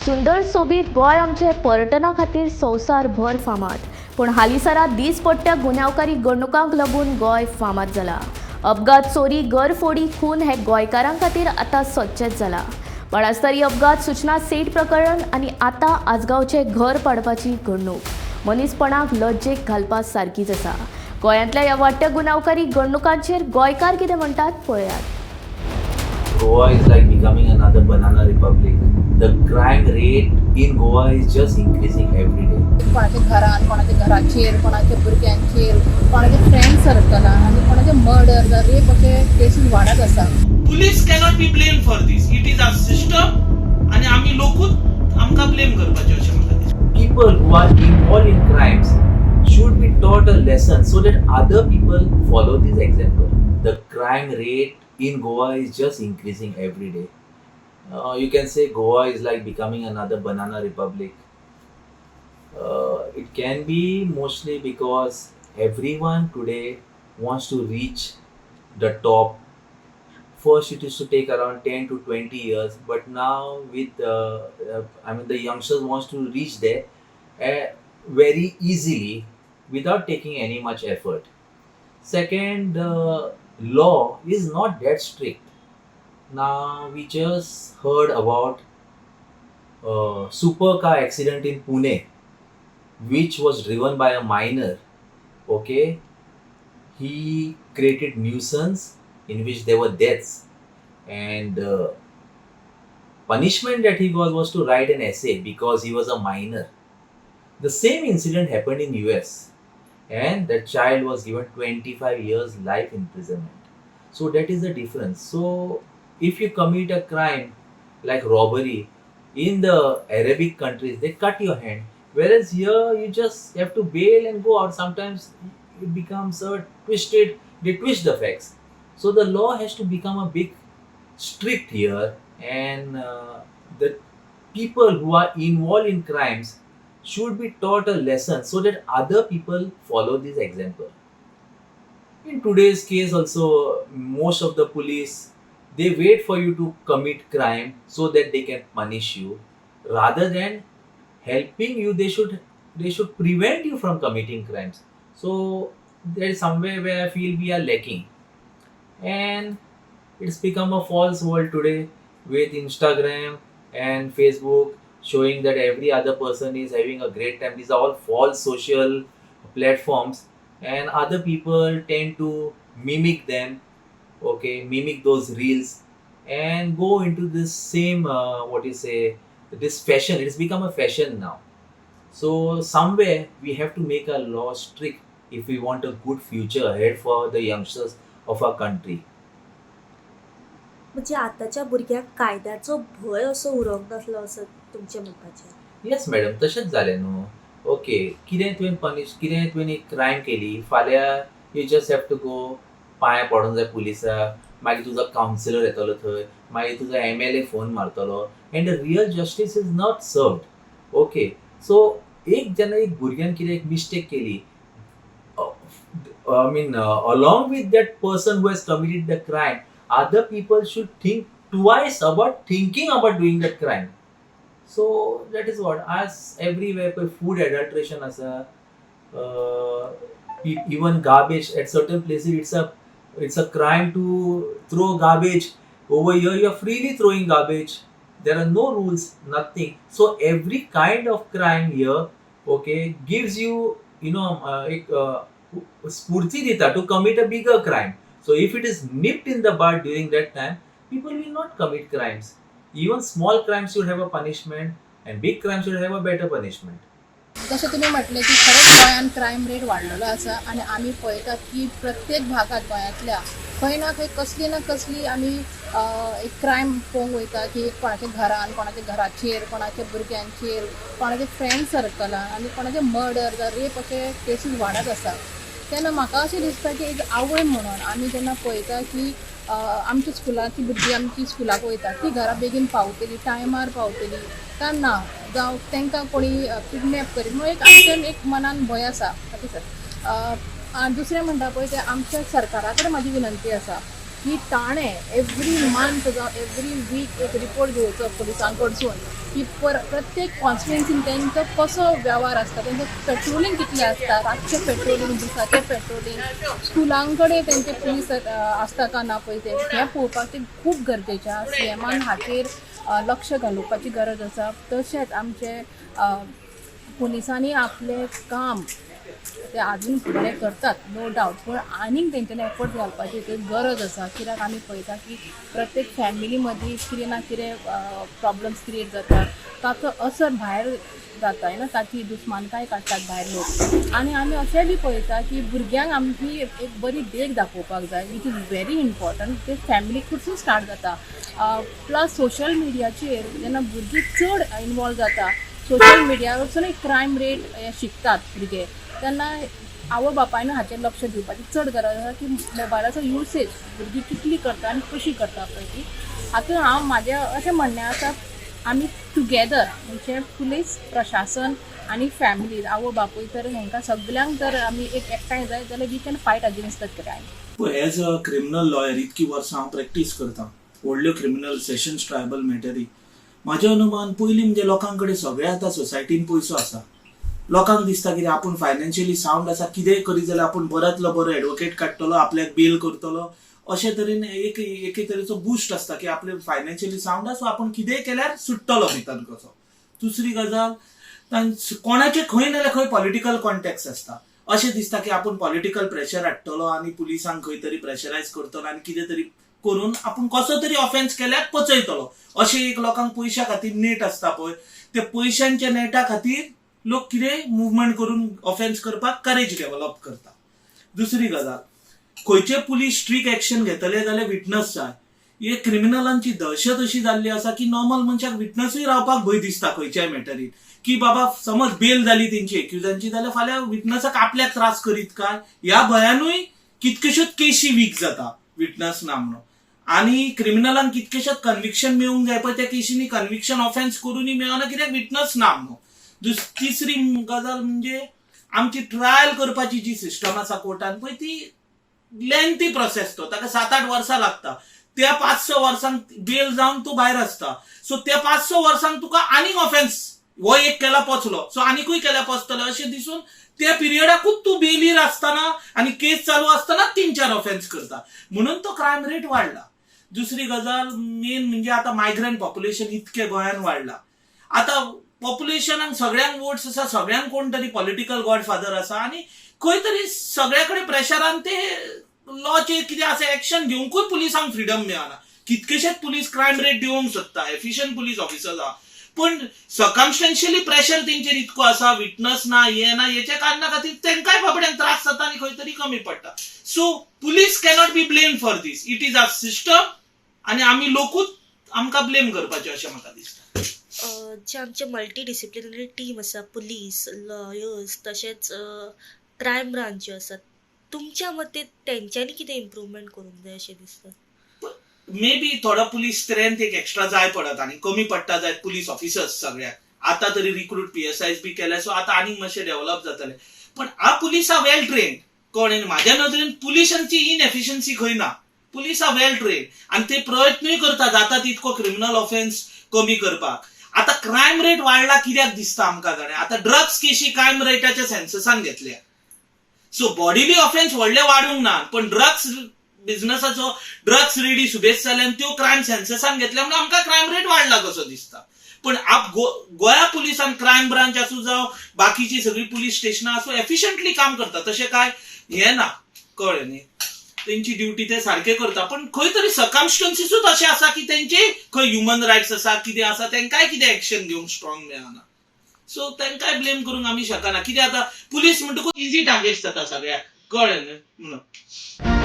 सुंदर सोबीत गोंय आमचें पर्यटना खातीर संवसारभर फामाद, पूण हालींसरा दीसपट्ट्या गुन्यांवकारी घडणुकांक लागून गोंय फामाद जाला. अपघात, चोरी, घरफोडी, खून हे गोंयकारां खातीर आतां सदचेंच जाला. बाणस्तारी अपघात, सुचना सेठ प्रकरण आनी आतां आजगांवचें घर पाडपाची घडणूक मनीसपणाक लजेक घालपा सारकीच आसा. गोंयांतल्या ह्या वाडट्या गुन्यांवकारी घडणुकांचेर गोंयकार कितें म्हणटात, पळयात. Goa is like becoming another banana republic. The crime rate in Goa is just increasing every day. कोणाच्या घरान, कोणाच्या घराचेर, कोणाच्या भुरग्यांचेर, कोणाच्या फ्रेंड सर्कलान आनी कोणाचे मर्डर जावं रेप अशे केसीस वाडत आसा. Police cannot be blame for this. It is our system आनी आमी लोकूच आमकां ब्लेम करपाचे अशें म्हाका दिसता. People who are involved in crimes should be taught a lesson so that other people follow this example. The crime rate in Goa is just increasing every day. You can say Goa is like becoming another banana republic. It can be mostly because everyone today wants to reach the top. First, it used to take around 10 to 20 years, but now with I mean, the youngsters wants to reach there very easily without taking any much effort. Second, the law is not that strict. Now we just heard about supercar accident in Pune, which was driven by a minor. Okay, he created nuisance in which there were deaths, and punishment that he got was to write an essay because he was a minor. The same incident happened in US, and that child was given 25 years life imprisonment. So that is the difference. So if you commit a crime like robbery in the Arabic countries, they cut your hand, whereas here you just have to bail and go out. Sometimes it becomes a twisted, they twist the facts. So the law has to become a big strict here, and the people who are involved in crimes should be taught a lesson so that other people follow this example. In today's case also, most of the police, they wait for you to commit crime so that they can punish you rather than helping you. They should prevent you from committing crimes. So there is somewhere where I feel we are lacking, and it's become a false world today with Instagram and Facebook showing that every other person is having a great time. These are all false social platforms, and other people tend to mimic them, okay, mimic those reels and go into this same what you say, this fashion. It's become a fashion now. So somewhere we have to make a law strict if we want a good future ahead for the youngsters of our country. म्हणजे आतांच्या भुरग्यांक कायद्याचो भंय असो उरोंक नासलो असो तुमचें म्हणपाचें? येस मॅडम, तशेंच जालें न्हू. ओके, कितें तुवें पनिश, कितें तुवें एक क्रायम केली, फाल्यां you just have to go, पांय पडूंक जाय पुलिसाक, मागीर तुजो कावन्सिलर येतलो थंय, मागीर तुजो एमएलए फोन मारतलो, and the real justice is not served, okay? So एक जेन्ना एक भुरग्यान कितें एक मिस्टेक केली, I mean, along with that person who has committed the crime, other people should think twice about thinking about doing that crime. So that is what, as everywhere पळय food adulteration आसा, even garbage at certain places, it's a crime to throw garbage. Over here you are freely throwing garbage. There are no rules, nothing. So every kind of crime here, okay, gives you you know एक स्फूर्ती दिता to commit a bigger crime. So if it is nipped in the bud during that time, people will not commit crimes. Even small crimes should have a punishment and big crimes should have a better punishment. जशें तुमी म्हटलें की खरेंच गोंयांत crime rate वाडलेलो आसा आनी आमी पळयतात की प्रत्येक भागांत गोंयांतल्या खंय ना खंय कसली ना कसली आमी एक क्रायम पळोवंक वयता की कोणाच्या घरान, कोणाच्या घराचेर, कोणाच्या भुरग्यांचेर, कोणाच्या फ्रेंड सर्कलान आनी कोणाचे मर्डर जावं रेप अशे केसीस वाडत आसा. तेन्ना म्हाका अशें दिसता की एक आवय म्हणून आमी जेन्ना पळयता की आमच्या स्कुलाची भुरगीं आमची स्कुलाक वयता, ती घरा बेगीन पावतली, टायमार पावतली काय ना, जावं तांकां कोणी किडनॅप करीत म्हणून एक आमच्या एक मनान भंय आसा. Okay sir. आनी दुसरें म्हणटा पळय तें आमच्या सरकारा कडेन म्हाजी विनंती आसा. की ताणें एवरी मंथ जावं एवरी वीक एक रिपोर्ट घेवचो पुलिसां कडसून की प्रत्येक कॉन्स्टिट्युएन्सीन तेंचो कसो वेव्हार आसता, तेंचो पेट्रोलिंग कितलें आसता, रातचें पेट्रोलिंग, दिसाचें पेट्रोलिंग, स्कुलां कडेन तेंचे पुलीस आसता काय ना पळय ते, हें पळोवपाक तें खूब गरजेचें आसा. सीएमान हाचेर लक्ष घालोवपाची गरज आसा. तशेंच आमचे पुलिसांनी आपलें काम ते आजून बरें करतात, नो डावट, पूण आनीक तेंच्यांनी एफर्ट घालपाची ती गरज आसा. कित्याक आमी पळयता की प्रत्येक फॅमिली मदीं कितें ना कितें प्रॉब्लम्स क्रिएट जाता, ताचो असर भायर जाता, you know, ताची दुस्मानकाय काडटात भायर लोक. आनी आमी अशें बी पळयता की भुरग्यांक आमची एक बरी देख दाखोवपाक जाय, which is very important. ते फॅमिली कडसून स्टार्ट जाता. प्लस सोशल मिडियाचेर जेन्ना भुरगीं चड इनवॉल्व जाता, सोशल मिडिया वरसून एक क्रायम रेट हे शिकतात भुरगे, तेन्ना आवय बापायन हाचेर लक्ष दिवपाची चड गरज आसा की मोबायलाचो युसेज भुरगीं कितली करता आनी कशी करता पळय ती. हातूंत हांव म्हाजें अशें म्हणणें आसा, आमी टुगेदर म्हणजे पुलीस प्रशासन आनी फॅमिली, आवय बापूय, तर हांकां सगल्यांक जर आमी एक एकठांय जायत जाल्यार we can fight against the crime. As a criminal lawyer इतकी वर्सां हांव प्रॅक्टीस करता, व्हडल्यो क्रिमिनल सेशन्स ट्रायबल मॅटरी. म्हाजें अनुमान, पयलीं म्हणजे लोकां कडेन सगळे आतां सोसायटीन पयसो आसा, लोकांक दिसता कितें आपूण फायनान्शियली सावंड आसा, कितेंय करीत जाल्यार आपूण बऱ्यांतलो बरो एडवोकेट काडटलो, आपल्याक बेल करतलो. अशे तरेन एक एके तरेचो बुस्ट आसता की आपले फायनान्शियली सावंड आसा, आपूण कितेंय केल्यार सुट्टलो भितर कसो. दुसरी गजाल, कोणाचे खंय ना जाल्यार खंय पॉलिटिकल कॉन्टॅक्ट्स आसता. अशें दिसता की आपूण पॉलिटिकल प्रेशर हाडटलो आनी पुलिसांक खंय तरी प्रेशरायज करतलो आनी कितें तरी करून आपूण कसो तरी ऑफेन्स केल्यार पचयतलो, अशें एक लोकांक पयशा खातीर नेट आसता पळय, ते पयशांच्या नेटा खातीर लोक कितें मुवमेंट करून ऑफेन्स करपाक करेज डेव्हलप करता. दुसरी गजाल, खंयचे पुलीस स्ट्रीक एक्शन घेतले जाल्यार विटनस जाय. हे क्रिमिनलांची दहशत अशी जाल्ली आसा की नॉर्मल मनशाक विटनसूय रावपाक भंय दिसता खंयच्याय मॅटरीन, की बाबा समज बेल जाली तेंची एक्युजांची जाल्यार फाल्यां विटनसाक आपल्याक त्रास करीत काय, ह्या भंयानूय कितक्योश्योच केशी वीक जाता विटनस ना म्हणून. आनी क्रिमिनलांक कितकेशेच कन्विक्शन मेळूंक जाय पळय, त्या केशींनी कन्विक्शन ऑफेन्स करूनय मेळना, कित्याक विटनस ना म्हणून. तिसरी गजाल म्हणजे आमची ट्रायल करपाची जी सिस्टम आसा कोर्टान पळय, ती लेंथी प्रोसेस, तो ताका 7-8 वर्सां लागता. त्या 5-6 वर्सांक बेल जावन तूं भायर आसता. सो त्या 5-6 वर्सांक तुका आनीक ऑफेन्स, हो एक केला पोचलो, सो आनिकूय केल्या पोचतलो अशें दिसून त्या पिरियडाकूच तूं बेलीर आसतना आनी केस चालू आसतना तीन चार ऑफेन्स करता, म्हणून तो क्रायम रेट वाडला. दुसरी गजाल मेन म्हणजे आतां मायग्रंट पॉप्युलेशन इतकें गोंयांत वाडला. आतां पॉप्युलेशनाक सगळ्यांक वोट्स आसा, सगळ्यांक कोण तरी पॉलिटिकल गॉडफादर आसा आनी खंय तरी सगळ्या कडेन प्रेशरान ते लॉचेर कितें आसा एक्शन घेवंकूय पुलिसांक फ्रिडम मेळना. कितकेशेच पुलीस क्रायम रेट देंवोवंक सोदता, एफिशियंट पुलीस ऑफिसर्स आहा, पूण सर्कमस्टॅन्शियली प्रेशर तेंचेर इतको आसा, विटनस ना, हें ना, हेच्या कारणा खातीर तेंकांय बाबड्यांक त्रास जाता आनी खंय तरी कमी पडटा. So police cannot be blame for these. It is a system आनी आमी लोकूच आमकां ब्लेम करपाचें अशें म्हाका दिसता. जे आमचे मल्टी डिसिप्लिनरी टीम आसा, पुलीस, लॉयर्स, तशेंच क्रायम ब्रांच ज्यो आसात, तुमच्या मते तेंच्यांनी कितें इम्प्रुवमेंट करूंक जाय अशें दिसता? मे बी थोडो पुलीस स्ट्रेंथ एक एक्स्ट्रा जाय पडत आनी कमी पडटा जायत पुलीस ऑफिसर्स सगळ्याक. आतां तरी रिक्रूट पीएसआय बी केले, सो आतां आनीक मातशें डेव्हलप जातले. पण आ police are well trained. कळ्ळें न्ही? म्हाज्या नदरेन पुलिसांची इनएफिशियन्सी खंय ना. पुलीस are well trained आनी ते प्रयत्नूय करता जाता तितको क्रिमिनल ऑफेन्स कमी करपाक. आतां क्रायम रेट वाडला कित्याक दिसता आमकां जाणें, आतां ड्रग्स केशी क्रायम रेटाच्या सेन्ससान घेतल्या. सो बॉडिली ऑफेन्स व्हडले वाडूंक ना, पण ड्रग्स बिझनसाचो, ड्रग्स रेडी सुबेज जाल्यान त्यो क्रायम सेन्ससान घेतल्या म्हणून आमकां क्रायम रेट वाडला कसो दिसता. पण आप गोंया पुलिसान, क्रायम ब्रांच आसूं जावं बाकीची सगळी पुलीस स्टेशनां आसूं, एफिशियंटली काम करता. तशें काय हें ना, कळ्ळें न्ही? तेंची ड्युटी ते सारके करता, पण खंय तरी सर्कमस्टन्सीसूच अशें आसा की तेंचे खंय ह्युमन रायट्स आसा, कितें आसा, तेंकांय कितें एक्शन घेवंक स्ट्रॉंग मेळना. सो तेंकांय ब्लेम करूंक आमी शकना. कितें आतां पुलीस म्हणटकूच इजी टार्गेट जाता सगळ्याक, कळ्ळें न्ही म्हणून.